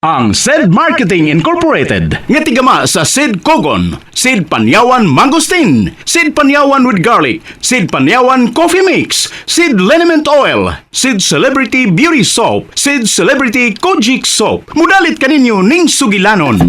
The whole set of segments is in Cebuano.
Ang Said Marketing Incorporated nga tigama sa Sid Kogon, Sid Panyawan Mangosteen, Sid Panyawan with Garlic, Sid Panyawan Coffee Mix, Sid Liniment Oil, Sid Celebrity Beauty Soap, Sid Celebrity Kojic Soap. Mudalit kaninyo ning sugilanon.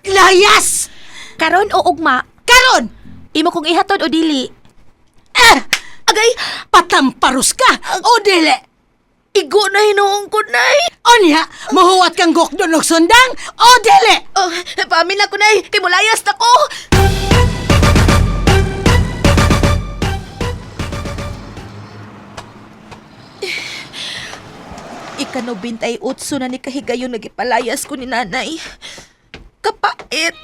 Layas! Karon o ugma, Karon! imo kong ihatod o dili. Ah! Agay, Patamparus ka! O dili! Igo na hinuong ko, Nay. Onya, mahuwat kang gokdon og sundang! O dili! Oh, paamin na ko, Nay. Kay mulayas na ko. Ika-98 na ni kahigayon nagipalayas ko ni nanay. Kapait.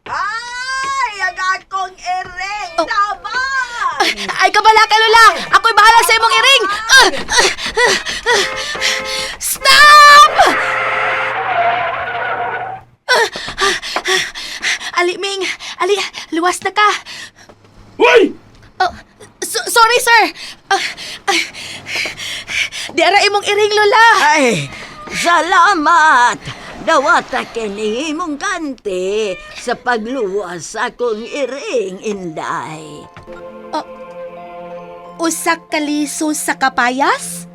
Ay, ang akong iring Oh. tabang! Ay, kabala ka, Lola! Ako'y bahala sa imong iring! Ah! Ah! Ah! Stop! Ah! Ah! Ah! Ali, Ming! Ali, luwas na ka! Uy! Oh, sorry, sir! Ah, ah, di ara imong iring, Lola! Ay, salamat! Dawata kini imong kanti sa pagluwas sa akong iring, Inday. Usa ka liso sa kapayas?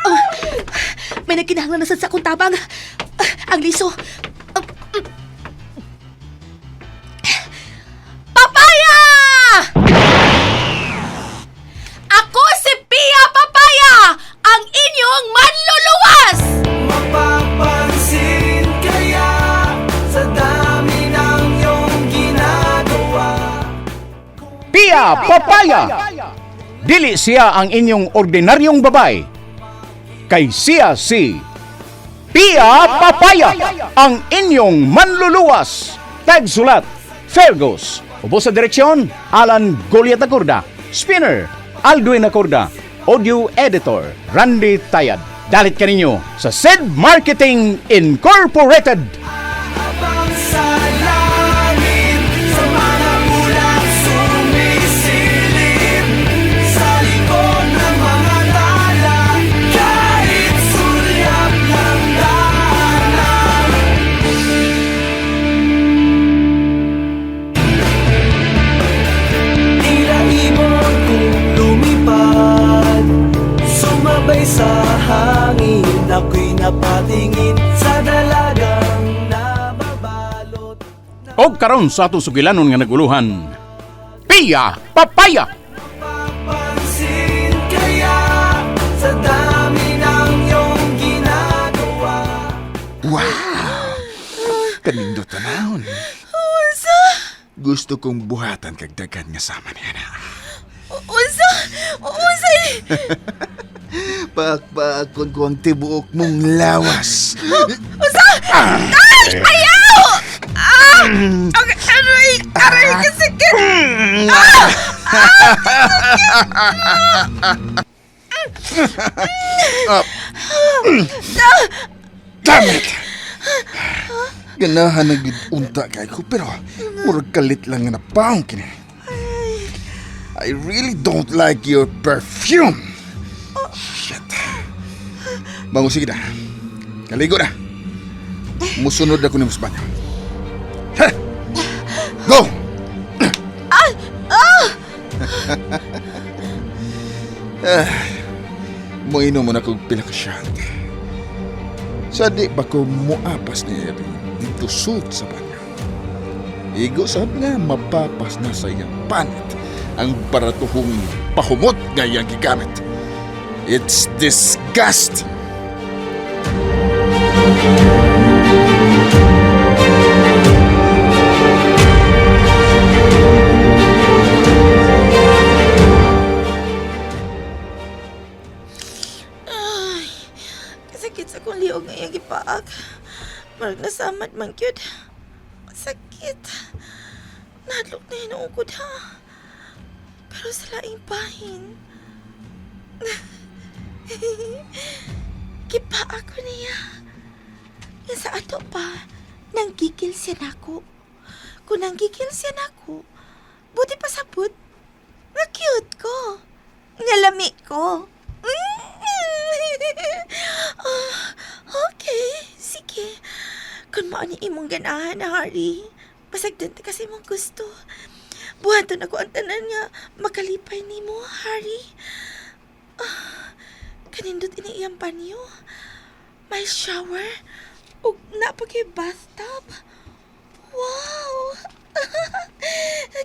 Oh, may nagkinahanglan na sad sa akong tabang. Ah, ang liso. Ah, Papaya! Ako si Pia Papaya, ang inyong manluluwas! Mapapansin kaya sa dami ng iyong ginagawa. Pia Papaya! Dili siya ang inyong ordinaryong babay. Kay siya si Pia Papaya, ang inyong manluluwas. Tagsulat, Fergus. Ubo sa direksyon, Alan Goliat Acorda. Spinner, Aldwin Acorda. Audio Editor, Randy Tayad. Dalit kaninyo sa Sid Marketing Incorporated. Habang sa langit, sa mga ulap sumisilip, sa likod ng mga tala, kahit sulyap ng daanan. Tila ibon kong lumipad, sumabay sa hangin, ako'y napatingin sa dalagang nababalot. Og karon sa atong sugilanon nga naguluhan. Pia Papaya! Papansin kaya sa dami ng iyong ginagawa. Wow! Kanindot tanawon. Unsa? Gusto kong buhatan kag daghan nga sama niya na. Unsa? Unsa? Pakpakon ko ang tibuok mong lawas. Unsa? Ay! Ayaw! Ah! Okay, aray! Aray, kasakit! Damn it! Ganahan na gid unta kay ko pero murag kalit lang nga napaong kini. I really don't like your perfume. Shit. Bango sige na. Kaligo na. Musunod ako ni mas banyo. Ha! Go! Ah! Moinom mo na kog pila ka shot. Sa di ba ko muapas ni Erin dito sud sa banyo. Igo sab nga mapapas na sa iyang panit ang baratuhong pahumot nga iyang gigamit. It's disgusting. Sakit sa kong liog nga iyang gipaak. Marag nasamad man gyud. Sakit. Nadlok na hinuukod ha. Pero sa laing bahin. Gipaak ko niya. Nga sa ato pa, nanggigil siya nako. Kung nanggigil siya nako, buti pa sabot. Nga cute ko. Nga lami ko. Ah, okay, sige. Kung mao ni imong ganahan, Harry, pasagdan ta kasi imong gusto. Buhaton ako ang tanan nga makalipay nimo, Harry. Ah, kanindot ini iyang banyo. May shower ug naa pa kay bathtub. Wow!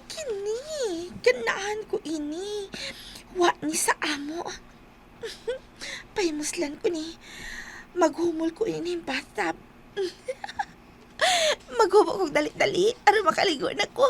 Kini, ganahan ko ini. Wa ni sa amo. Pahimuslan ko ni. Maghumol ko ini yung bathtub. Maghubo kog dali-dali aron makaligo na ko.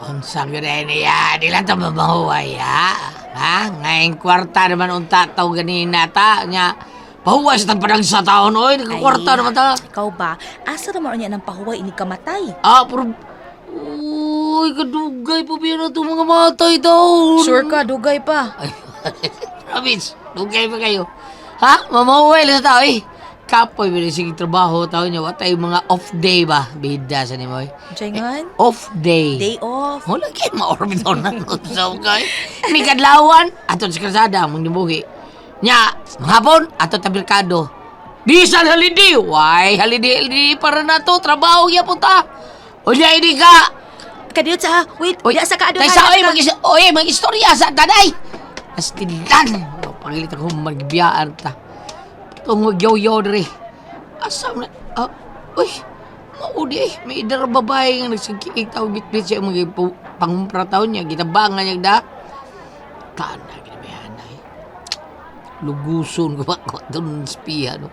Unsa gyud ay niya, di lang ta mamahuway ha. Ha? Ngayon kwarta naman unta taw ganina ta nya. Pahuway sa padang sa taon oy, nagkwarta naman ta. Ikaw ba? Asa naman niya ng pahuway ini kamatay? Ah, pero uy, kadugay pa biya na itong mga matay taon. Sure ka, dugay pa. Ay, promise, dugay pa kayo. Ha? Mamahuway lang sa tao eh. Kapoy, binisig trabaho tao niya. Watay mga off day ba? Bida sa nimo eh. Jayngan? Off day. Day off. Wala kay maorbit na sa kay. Ni kadlawan ato sa kalsada mong nibuhi. Nya, hapon ato ta merkado. Bisan halidi, why halidi halidi para na to trabaho gyapon ta. Unya ini ka. Kadiyot sa, wait, Oy, ya sa kaadto. Tay sa oy mag oy mag-istorya sa tanay. Astilan. Pangilit ako magbiyaan ta. Tungog yoyo diri. Asa man ah, uy. Maudi eh. May idar babae nga nagsagkiig tao bitbit siya mga pangumpra taon niya. Gitabangan niya da. Kana ginabayan ay. Luguson ko ba ko doon spiya no.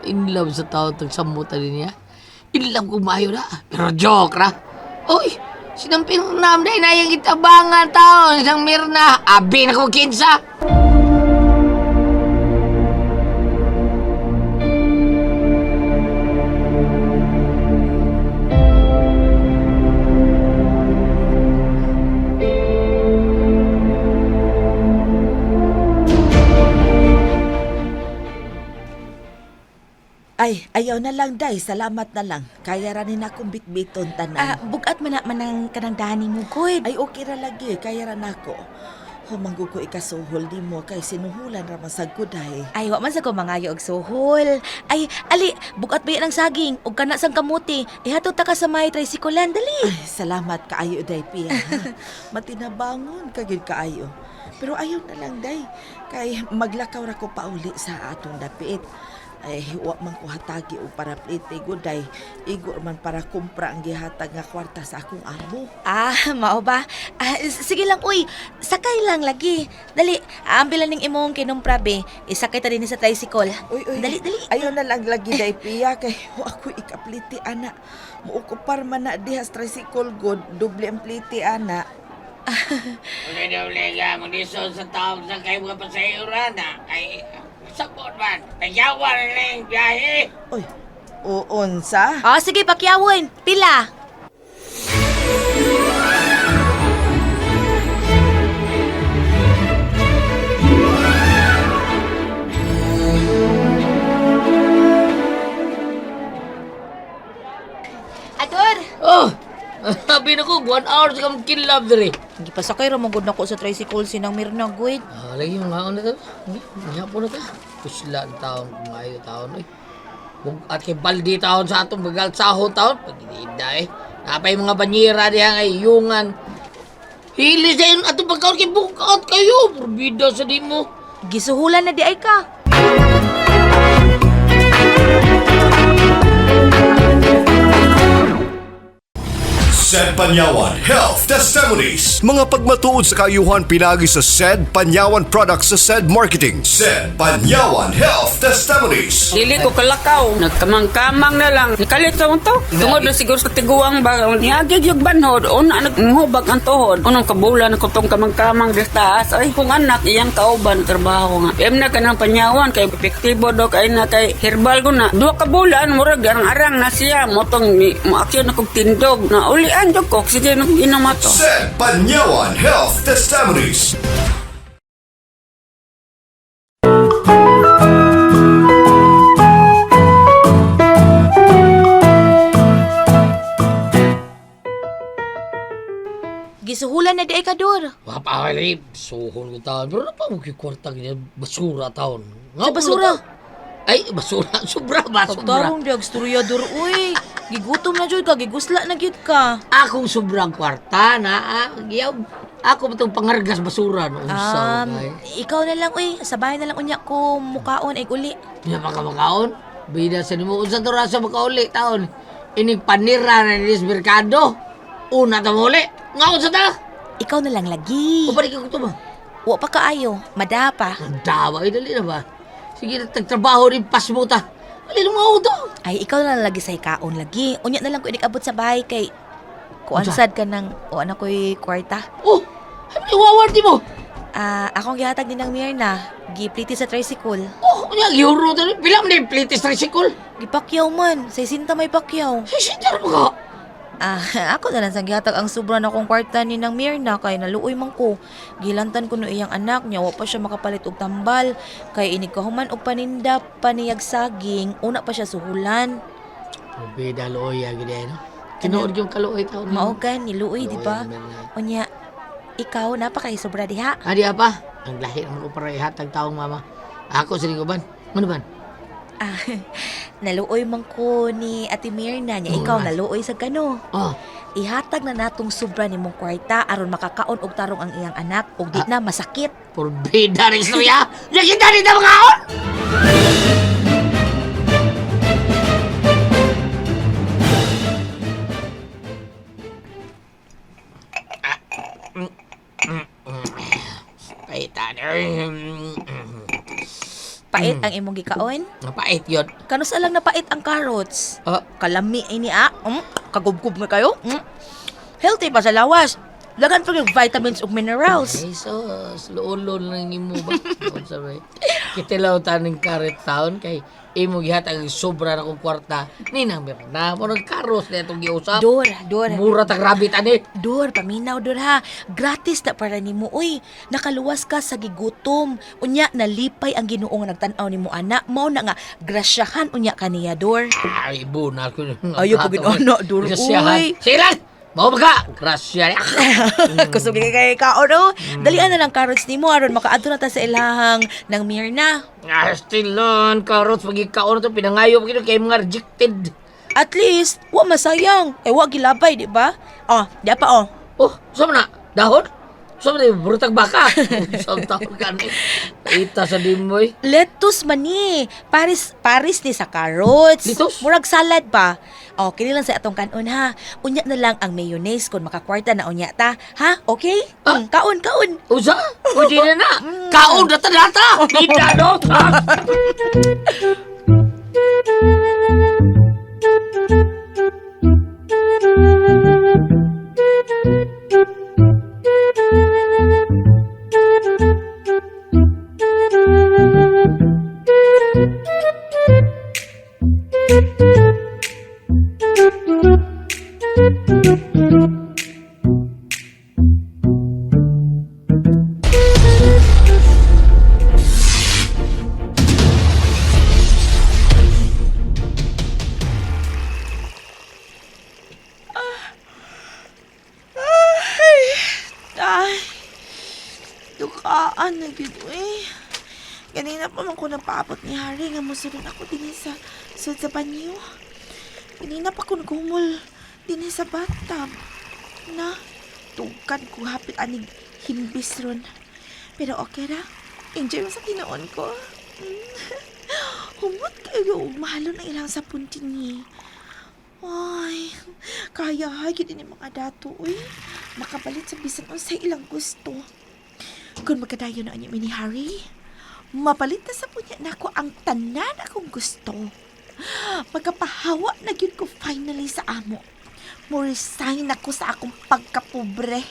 In love sa tao tagsamutan din niya. In love ko maayo na. Pero joke ra. Uy, sinampir na dahil na yung gitabangan tao. Isang mirna. Abi na ko kinsa. Ay, ayaw na lang, day. Salamat na lang. Kaya ra ni na akong bitbiton tanan. Ah, bugat man na manang kanang dani mo, good. Ay, okay ra lagi. Kaya ra nako. Humanggo ko ikasuhol di mo kay sinuhulan ra man sad ko, day. Ay, wa man sa ko mangayo og suhol. Ay, ali, bugat ba yan ang saging? Og kana sang kamuti. Ihatod ta ka sa may tricyclean, dali. Ay, salamat kaayo, day, Pia. ha? Matinabangon ka gyud kaayo. Pero ayaw na lang, day. Kay maglakaw ra ko pauli sa atong dapit. Ay, wa man ko hatagi og para plite guday. Igo man para kumpra ang gihatag nga kwarta sa akong amo. Ah, mao ba? Ah, sige lang, uy. Sakay lang lagi. Dali, aambilan ning imong kinumpra be. Isakay ta dinhi sa tricycle. Uy, uy. Dali, dali. Ayaw na lang lagi day Pia kay wa ko ikapliti ana. Muokupar man na diha sa tricycle god, doble ang pliti ana. Uli ka, maglisod sa tao sa kayo mga pasahero na. Kay, sabot man. Tayawan na lang yung biyahe. Uy, uunsa? Ah, sige, pakyawon. Pila. Ador! Oh, sabi na ko, 1 hour sa kang kinlab diri. Gipasakay ra magud nako sa tricycle sinang Mirna gud. Ah, lagi mga na to. Mga na to. Kusla ang taon, kumayo taon. Oy. At kay baldi taon sa atong bagal sahon taon. Pagdida eh. Napay mga banyera diha nga iyungan. Hili sa inyo atong pagkaon kay bukat kayo. Purbida sa di mo. Gisuhulan na di ay ka. Said Panyawan Health Testimonies. Mga pagmatuod sa kaayuhan pinagi sa Said Panyawan Products sa Said Marketing. Said Panyawan Health Testimonies. Dili ko kalakaw, nagkamang-kamang na lang. Nikalit sa to. Tungod na siguro sa tiguang ba, niagig yung banhod, una naghubag ang tuhod. Unong kabulan ko tong kamang-kamang di taas. Ay, kung anak, iyang kauban, trabaho nga. Em na ka ng panyawan, kay epektibo do, kay na kay herbal ko na. Duha ka bulan, murag, arang-arang na siya. Motong, maaksyon akong tindog. Na ulian jud ko, sige na kong inamato. Said Panyawan Health Testimonies. Gisuhulan na di ay kador. Wa pa kay suhol ko taon. Pero na pa mo kwarta ganyan basura taon. Nga Sa basura? Ay, basura. Sobra ba? Sobra. Pagtarong di agsturya dor uy. Gigutom na jud ka, gigusla na gyud ka. Akong sobrang kwarta na. Ah, giyaw. Ako ba itong pangargas basura no? Unsa kay. Ikaw na lang uy, sa bahay na lang unya ko mukaon ay uli. Di pa ka makaon. Bida sa nimo unsa to rasa makauli taon. Inig panira na ni merkado. Una ta muli. Nga unsa ta? Ikaw na lang lagi. O balik ko to ba? Wa pa kaayo, mada pa. Dawa ay dali na ba? Sige na tagtrabaho rin pas mo ta. Alin mo to? Ay, ikaw na lang lagi sa ikaon lagi. Unya na lang ko inikabot sa bahay kay kuan Unsa? sad ka ng o ano ko'y kwarta. Oh, ay waward di mo. Ah, akong gihatag din ng Mirna, gipliti sa tricycle. Oh, unya gihuro to. Pila man yung plitis tricycle? Gipakyaw man, sa isinta may pakyaw. Sisintar mo ka. Ah, ako na lang sang gihatag ang sobra na akong kwarta ni nang Mirna kay naluoy man ko. Gilantan ko no iyang anak niya, wa pa siya makapalit og tambal kay inig kahuman og paninda paniyag saging, una pa siya suhulan. Bida luoy gid no. Tinuod yung kaluoy taon. Mao gan ni luoy, di ba? Luoy, Mirna. Unya, ikaw napakaisobra diha. Adi apa? Ang lahi naman ko para ihatag taong mama. Ako sa lingkuban. Ano ba? Ah, naluoy man ko ni Ate Mirna niya, Oo, ikaw man. naluoy sa kano. Oh, Ihatag na natong sobra nimong kwarta aron makakaon og tarong ang iyang anak ug di na masakit. porbida rin istorya. Nakita rin na mga on! Paitan. Pait ang imong gikaon. Napait yun. Kanus lang napait ang carrots. Ah. Kalami ini ah. Kagubgob na kayo. Healthy pa sa lawas. Lagan pa yung vitamins ug minerals. Ay, so, luulon lang imo ba? Unsa ba? Kitilaw taning karet taon kay imo gihatag ang sobra na kong kwarta. Ninang meron na. Murag karos na itong giusap. Dor, dor. Mura tag rabbit ani. Dor, paminaw dor ha. Gratis na para nimo uy. Nakaluwas ka sa gigutom. Unya nalipay ang Ginoo nga nagtan-aw nimo ana. Mao na nga grasyahan unya kaniya dor. Ay, bunal ko. Ayaw pa gid, ana, dor, uy. Sige lang! Mao ba ka? Grasya. Kusog kay kay kaon oh. Dalian na lang carrots nimo aron makaadto na ta sa ilahang ng Mirna. Astilon, karos, pagikaon to, pinangayo pa kay mga rejected. At least wa masayang. Eh wa gilabay, di ba? Oh, di pa oh. Oh, saan na? Dahon? Saan na? Brutag baka. Saan taon ka ni? Ita sa dimoy. Lettuce man ni. Paris Paris ni sa carrots. Lettuce? Murag salad pa. Oh, kini lang sa atong kanon ha. Unya na lang ang mayonnaise kung makakwarta na unya ta. Ha? Okay? Ah. Kaon, kaon. Usa? Pwede na na. Kaon data data. Kita no. Ay, dukaan na gid eh. Ganina pa man ko napaabot ni Harry nga mosulod ako dinhi sa sud sa banyo. Ganina pa ko nagumol dinhi sa bathtub. Na, tugkan ko hapit anig himbis ron. Pero okay ra. Enjoy mo sa tinuon ko. Humot kayo og mahalon ang ilang sapon dinhi. Ay, kaya hay gyud ini mga dato uy. Makapalit sa bisan unsay ilang gusto. Kung magkadayon na mi ni Harry, mapalit na sa punya nako ang tanan akong gusto. Magkapahawa na gyud ko finally sa amo. Mo resign ako sa akong pagkapobre.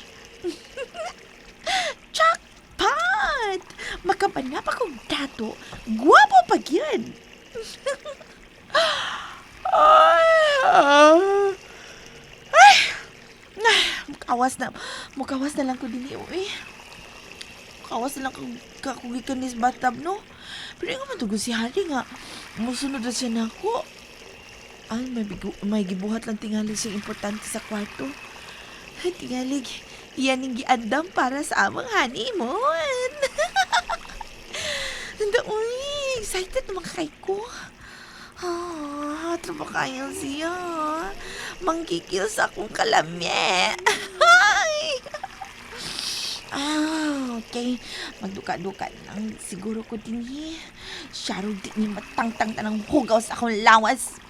Jackpot! Makapanap akong dato. Guwapo pa gyud. Ay, ah. Ay! Nah, mukawas na. Mukawas na lang ko din eh. Mukawas na lang ko gikan ni sa bathtub, no? Pero nga man tugon si Harry nga. Musunod na siya nako. Ay, may gibuhat lang tingali siyang importante sa kwarto. Ay, tingali, iyan ang giandam para sa among honeymoon. Nanda, uy, excited naman kay ko. Ah, trabaho kayo siya. Manggigil sa akong kalami. Ay! Ah, okay. Magduka-duka lang siguro ko din eh. Siyaro di ni matangtang tanang hugaw sa akong lawas.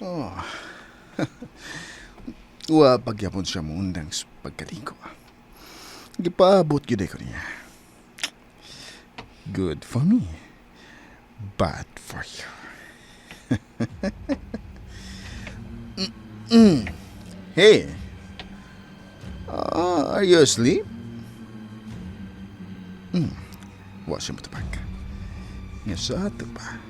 Oh. Wa pagyapon siya muundang sa pagkaliko. Gipaabot gyud ko niya. Good for me. Bad for you. Mm-mm. Hey. Ah, are you asleep? Wa siya matapag. Nga sa ato pa,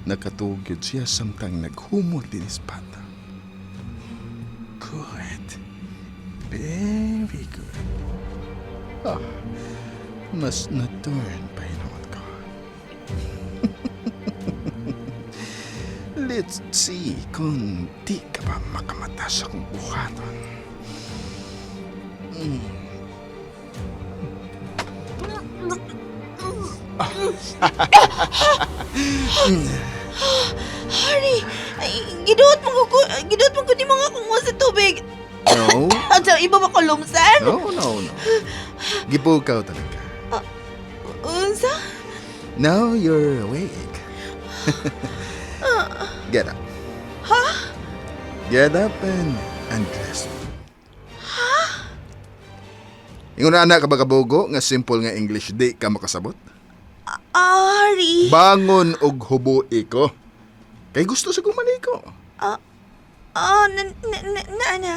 nakatugid siya samtang naghumot din bata. Good. Very good. Ah, mas na-turn pa hinuot ko. Let's see kung di ka ba makamata sa kong buhaton. Harry, ay, giduot mo ko ni mga kumuha sa tubig. No? At sa iba ba kulumsan? No, no, no. Gibukaw talaga. Unsa? Now you're awake. Get up. Huh? Get up and undress me. Huh? Ingon na anak ka ba kabugo nga simple nga English di ka makasabot? Ah, Harry. Bangon og hubui ko. Kay gusto sa kong maliko. Ah, na, na, na, na, na.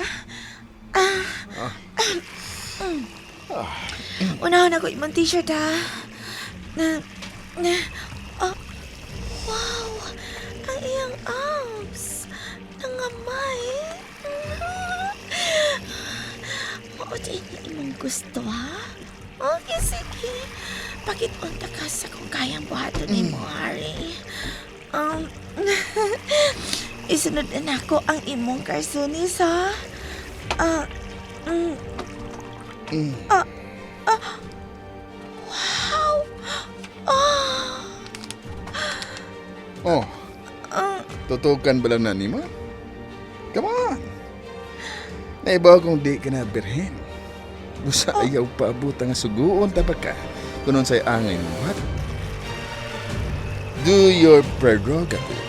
Ah. Mm. Unahan ako imong t-shirt, ha? Na, na, ah, wow, ang iyang abs. Nangamay. Mao di ni imong gusto, ha? Okay, sige. Pakit-unta ka sa kung kayang buhaton nimo, Harry. Isunod na nako ang imong karsunis, ha? Ah, Ah, ah, wow! Ah, Oh. Tutukan ba lang na nimo? Come on. Naibaw kung di ka na birhen. Busa ayaw paabot ang suguon ta ba ka? Kunon sa'y angay mo, what? Do your prerogative.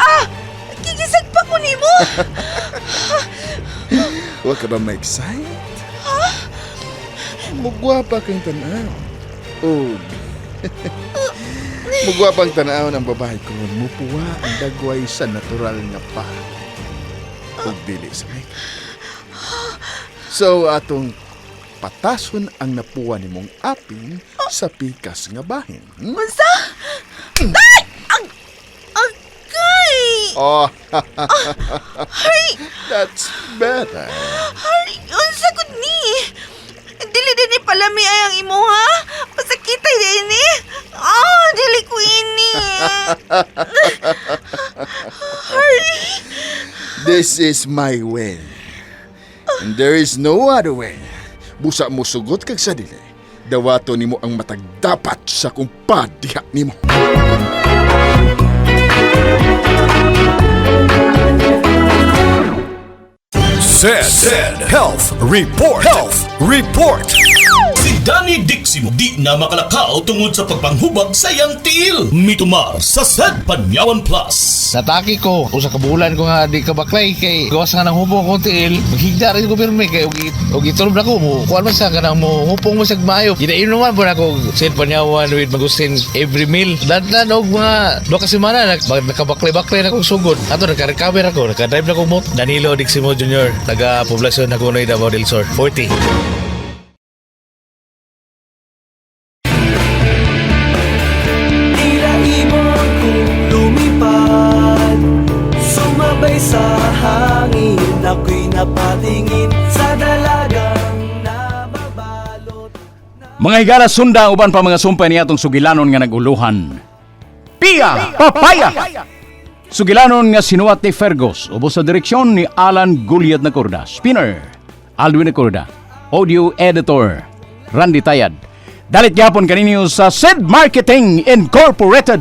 Ah! Gigisag pa ko nimo! Huwag ka ba ma-excite? Mugwapa kang tanaw. Og. Mugwapa ang tanaw ng babae ko. Mupuwa ang dagway sa natural nga pa. Ug dili sa makeup. So atong patason ang napuwa nimong aping sa pikas nga bahin. Hmm? Unsa? Ay! Ang... Agay! Oh. That's better. Harry, unsa gud ni? Dili din ni palami ay ang imo ha? Pasakitay din ni. Ah, dili ko ini. Harry, This is my way. And there is no other way. Busa mo sugot kag sa dili. Dawato nimo ang matag dapat sa akong padiha nimo. Said, Said Health Report. Health Report. Si Danny Diximo di na makalakaw tungod sa pagpanghubag sa iyang tiil. Mitumar sa Said Panyawan Plus. Nataki ko, usa ka bulan ko nga di ka baklay kay gawas nga nang hubong akong tiil, maghigda rin ko pirmi kay og itulob na ko mo. Kuan man sa kanang mo hupong mo sag maayo. Ginainom man po na ako Said Panyawan with mangosteen every meal. Dandan og mga 2 ka semana nakabaklay-baklay na kong sugod. Ato naka-recover ako, naka-drive na kong mot. Danilo Diximo Jr., taga Poblacion Hagonoy, Davao del Sur, 40. Tila ibon kong lumipad, sumabay sa hangin. Ako'y napatingin sa dalagang nababalot. Mga higala, sunda ang uban pa mga sumpay niya atong sugilanon nga naguluhan. Pia Papaya! Sugilanon nga sinuwat ni Fergus, ubos sa direksyon ni Alan Guliat Nacorda. Spinner, Alwin Nacorda. Audio Editor, Randy Tayad. Dalit gyapon kaninyo sa Sid Marketing Incorporated.